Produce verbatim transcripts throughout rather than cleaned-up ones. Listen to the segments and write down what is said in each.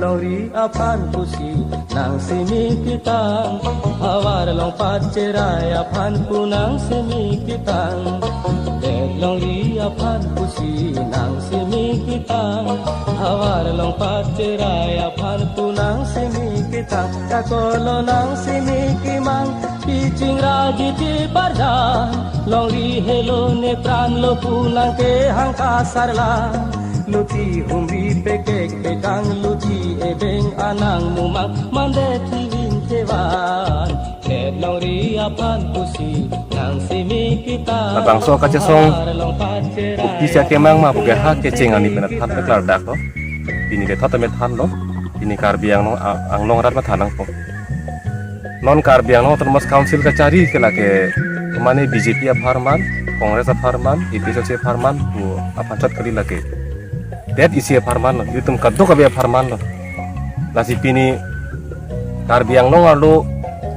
Longri aphan pusi nang simi kitang, havar along pacherai aphan pu nang simi kitang. Longri aphan pusi nang simi kitang, havar along pacherai aphan pu nang simi kitang. Kakolo nang simi kimang, pichingraji chiparjan, longri helo ne pran lo pu nang kehang kasarla. Luti humri pekek pekang, luti ebeng anang mumang, mande thiling kevan. Longri aphan pusi nang simi kitang. Labangso kachesong bukti si akemang ma buke ha kecheng ani penat hat peklardak lo. Pini le thot amet than lo. Pini Karbi Anglong, a-, Anglong arat matha nangpo. Non Karbi Anglong Autonomous Council kachari ke lake mane B J P apharman, Congress apharman, A P H L C apharman pu aphan chot kali lake. Det isi apharman lo, itum kadokave apharman lo. Lasi pini Karbi Anglong arlo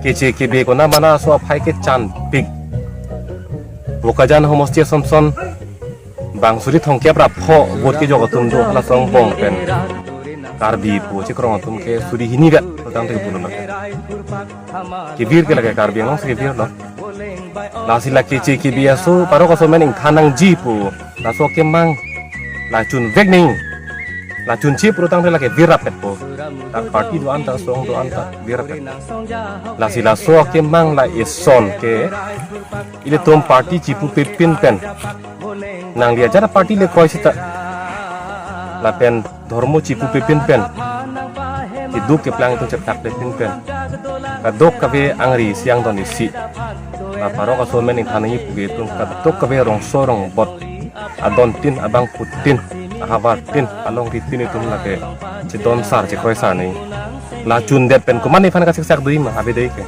keche kebe konat mana aso aphai kechanpik. Bokajan homosti asonson bang suri thomkep ra pho vote kejok atum do, hala asong angbong pen Karbi pu chekrong atum ke suri hini vet, totang te pulo lake. Kevir ke lake Karbi Anglong si kevir lo. Lasi lake keche kebe aso, parok aso amen ingthan nangji pu laso akemang la chunvek nangji. La chunche purutang te lake virapetpo. Tak party do-an, tak asong do-an, tak virapet. Lasi laso akemang la eson ke ilitum party chipupe pin pen, nangli ajat party le kroi sita, lapen dhormo chipupe pin pen, keduk keplang itum chepthakpe pin pen, kadokave angri isi angdon isi, la parok aso amen ingthan nangji pu ke itum kadokave rongso rongbot, adon tin, abangphu tin, ahavar tin, alongri tin itum lake chedon sar chekroi sar nangji. La chundet pen komat nephan kasiksak doji ma, ave dei ke.